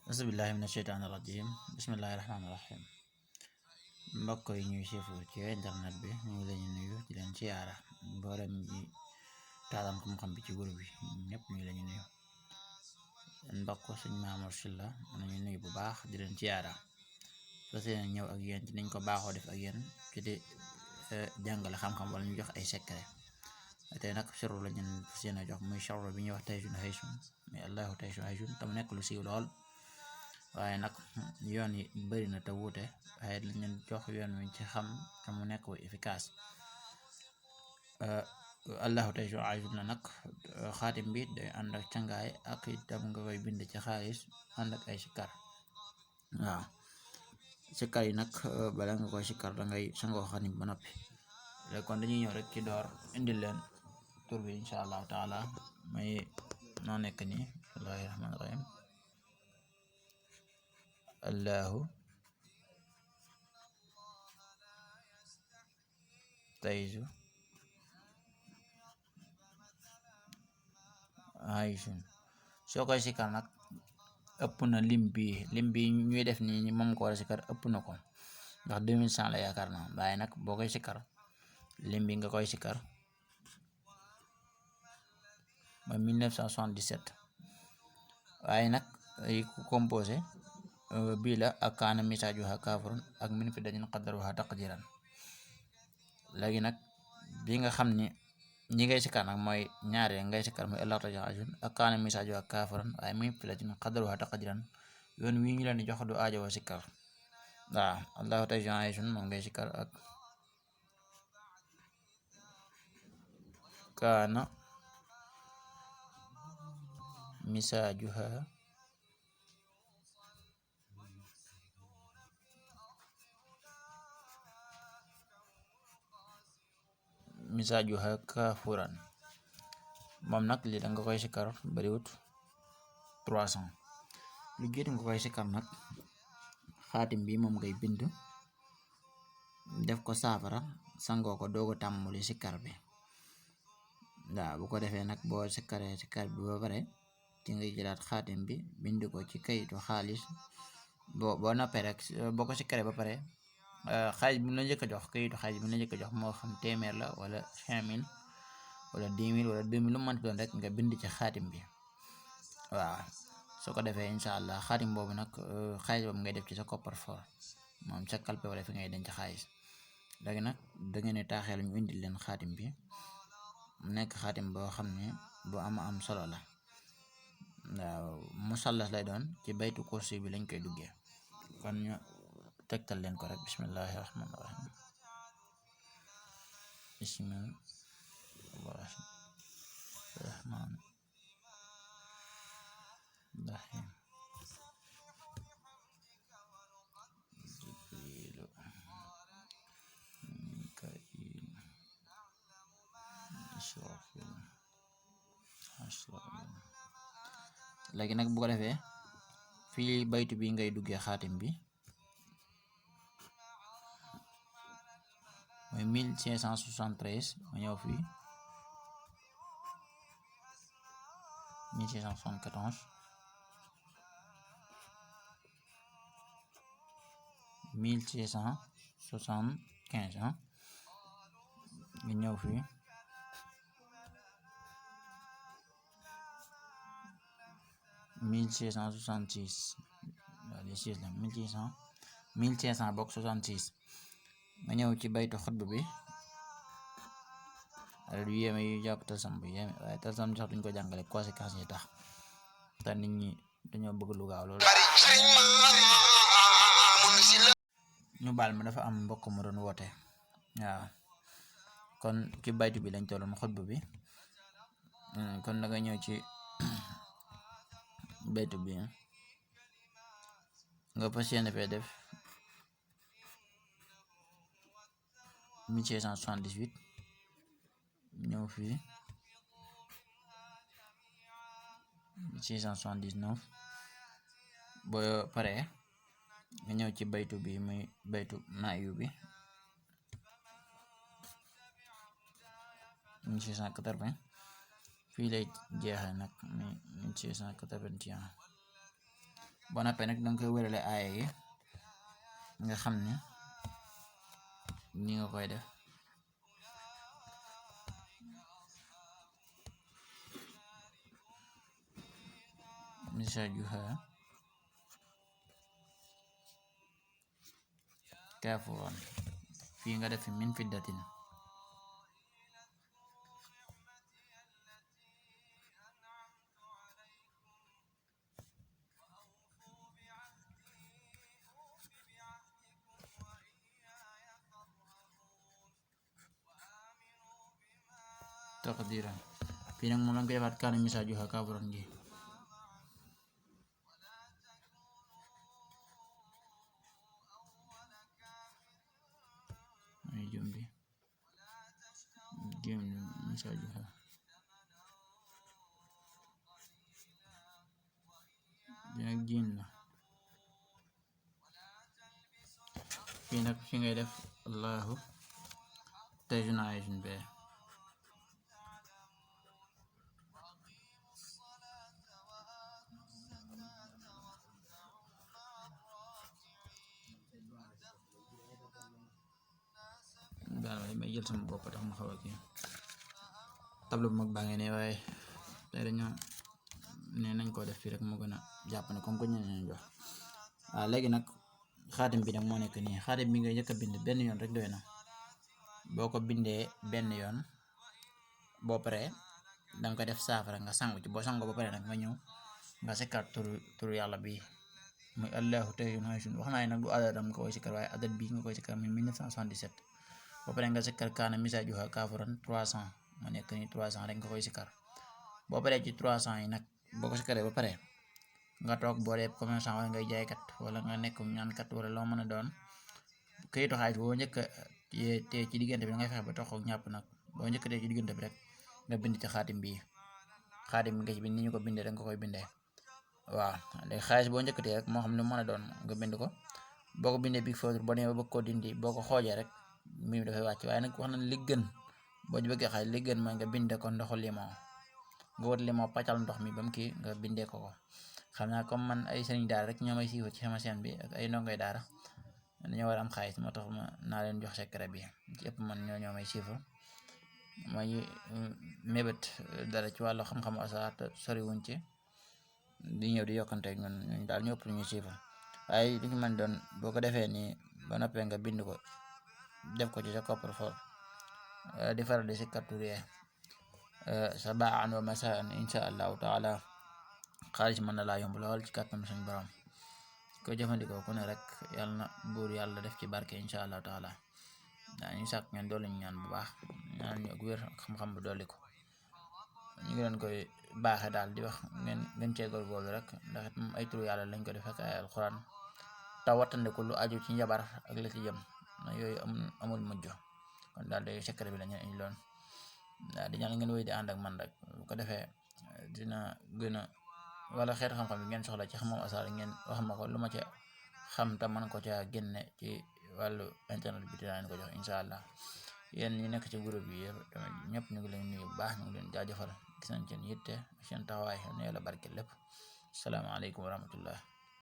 Auzubillahi mina sheytaani rajim bismillahi rahmaani rahim mbokk yi ñuy siifu ci internet bi ñu ngi leen nuyu di leen siyaara mboolem ñi taalam xam-xam bi ci groupe bi ñëpp ñu ngi leen nuyu mbokk suñ Mamour Sylla nañu nuyu bu baax di leen siyaara fas yéene ñëw ak yéen ci niñ ko baaxoo def ak yéen ci di jàngale xam-xam wala ñu jox ay secret tey nag sirru la ñun fas yéene jox muy sirru bi ñuy wax Taysiirul Haysun mais Allahu Taysiirul Haysun tam nekk lu siiw lool waaye nag yoon yi bari na te wuute waaye lañ leen jox yoon wi ci xam te mu nekk wu efficace Allahu Taysiirul Haysun na nag xaatim bi day ànd ak cangaay ak itam nga koy bind ci xaalis ànd ak ay sikkar waaw sikkar yi nag bala nga koy sikkar dangay sangoo xaatim ba noppi léegi kon dañuy ñëw rek ci door indil leen tur bi insha allahu taala may noo nekk nii bismillahi rahmaani rahim Allahu Taysiirul Haysun soo koy sikkar nag ëpp na lim bi ñuy def nii moom ko war a sikkar ëpp na ko ndax 2100 la yaakaar naa waaye nag boo koy sikkar lim bi nga koy sikkar mooy 1977 waaye nag ay ku composé bii la ak kaana misaajuha kaafurun ak min fi dajin qaddaruha taqdiran léegi nag bi nga xam ni ñi ngay sikkar nag mooy ñaare ngay sikkar mooy Allahu Taysiirul Haysun ak kaana misaajuha kaafurun waaye min fi dajin qaddaruha taqdiran yoon wi ñu leen di jox du aajowoo sikkar waaw Allahu Taysiirul Haysun moom ngay sikkar ak kaana misaajuha kaafuran moom nag lii da nga koy sikkar bariwut 300 lu jiitu nga koy sikkar nag xaatim bi moom ngay bind def ko saafara sangoo ko doogu tàmmuli sikkar bi waaw bu ko defee nag boo sikkaree sikkar bi ba pare ci ngay jëlaat xaatim bi bind ko ci kayitu xaalis boo noppee rek boo ko sikkaree ba pare xaalis bi mu la njëkk a jox kayitu xaalis bi mu la njëkk a jox moo xam téeméer la wala 5000 wala 10 000 wala 2000 lu mu mënti doon rek nga bind ci xaatim bi waaw soo ko defee incha allah xaatim boobu nag xaalis boobu ngay def ci sa coffre-fort moom sa kalpe wala fi ngay denc xaalis léegi nag da ngeen di taaxeel ñu indil leen xaatim bi mu nekk xaatim boo xam ne bu am solo la waaw musallas lay doon ci baytu kursi bi lañ koy duggee kon ñu tegtal leen ko rek bismillahi rahmaani rahim bismillahi rahmaani rahim jibrilu mikail israfil asrafil léegi nag bu ko defee fii baytu bi ngay duggee xaatim bi mooy 1573 ma ñëw fii 1674 1675 nga ñëw fii 1666 waaw li 6 la 1500 bokk 66 nga ñëw ci baytu xutb bi wala du yéeme yu jàpp talsam bu yéeme waaye talsam sax duñ ko jàngale conséquences yi tax te nit ñi dañoo bëgg lu gaaw loolu ñu baal ma dafa am mbokk mu doon woote waaw kon ci baytu bi lañ tolloon xutb bi kon da nga ñëw ci baytu bi nga fas yéene fee def 1678 ñëw fii 1679 boo paree nga ñëw ci baytu bi muy baytu naayu bi 1680 fii lay jeexee nag 1681 boo noppee nag danga koy wërale aaya yi nga xam ne ni nga koy def. misaajuha kaafuran fii nga def min fiddatin taqdiran fii nag moom lañ koy defaat kaana misaajuha kaafuran gi ay jumbi jim misaajuha bi nag jiin la. fii nag fi ngay def allahu tajun aysun bee daal may jël sama bopp tax ma xaw a kii tableau bu mag baa ngi ne waaye tey dañoo ne nañ koo def fii rek moo gën a jàpp ne comme que ñu leen jox. waaw léegi nag xaatim bi nag moo nekk nii xaatim bi nga njëkk a bind benn yoon rek doy na. boo ko bindee benn yoon boo paree danga ko def saafara nga sangu ci boo sangoo ba pare nag nga ñëw nga sikkar turu yàlla bi muy allahu tajun aysun wax naa ne nag du adadam nga koy sikkar waaye adat bii nga koy sikkar muy 1977 ba pare nga sikkar kaana misaajuha kaafuran 300 mu nekk nii 300 rek nga koy sikkar. boo paree ci 300 yi nag boo ko sikkaree ba pare nga toog boo dee commerçant wala ngay jaaykat wala nga nekk ñaankat wala loo mën a doon këyitu xaalis boo njëkk te ci diggante bi ngay fexe ba toog ak ñàpp nag boo njëkk te ci diggante bi rek nga bind ci xaatim bi nga ci bind ni ñu ko bindee rek nga koy bindee. waaw léegi xaalis boo njëkk te rek moo xam ne mën a doon nga bind ko boo ko bindee big feutre boo demee ba bëgg koo dindi boo ko xoojee rek mbir mi dafay wàcc waaye nag wax na li gën boo ci bëggee xaalis li gën mooy nga bindee ko ndoxu limon nga wut limon pàccal ndox mi ba mu kii nga bindee ko xam naa comme man ay sëriñ daara rek ñoo may siiwal ci sama chaîne bi ak ay ndongoy daara dañoo war a am xaalis moo tax ma naa leen jox secret bi ci ëpp man ñoo may siiwal may mébét dara ci wàllu xam-xamu asraar te soriwuñ ci di ñëw di yokkante ak ñun daal ñu ëpp lu ñu siiwal waaye li ñu mën doon boo ko defee nii ba noppee nga bind ko def ko ci sa coffre-fort di faral di si capturer sabaan wa masaan insha allahu taala xaalis mën na laa yomb lool ci kàttan suñu borom ko jëfandikoo ku ne rek yàlla na buur yàlla def ci barke insha allahu taala ñu sàkk ngeen doole ñu ñaan bu baax ñaan ñu ak wér ak xam-xam bu dolli ko ñu ngi leen koy baaxe daal di wax ngeen cee góorgóorlu rek ndax moom ay turu yàlla lañ ko def ak ay alxuraan te wattandiku lu aju ci njabar ak la ci jëm na yooyu amul mujj kon daal day secret bi la ñu indi loon waaw di ñaan ngeen wéy di ànd ak man rek bu ko defee dina gën a wala xeet xam-xam bi ngeen soxla ci xam-xam asraar ngeen wax ma ko lu ma ca xam te man ko ca génne ci wàllu internet bi dinaa leen ko jox incha allah yéen ñi nekk ci groupe yi yëpp tamit ñëpp ñu ngi leen nuyu bu baax ñu ngi leen jaajëfal gis nañ seen yitte seen taxawaay ne yàlla barke lépp salaamaaleykum wa rahmatullah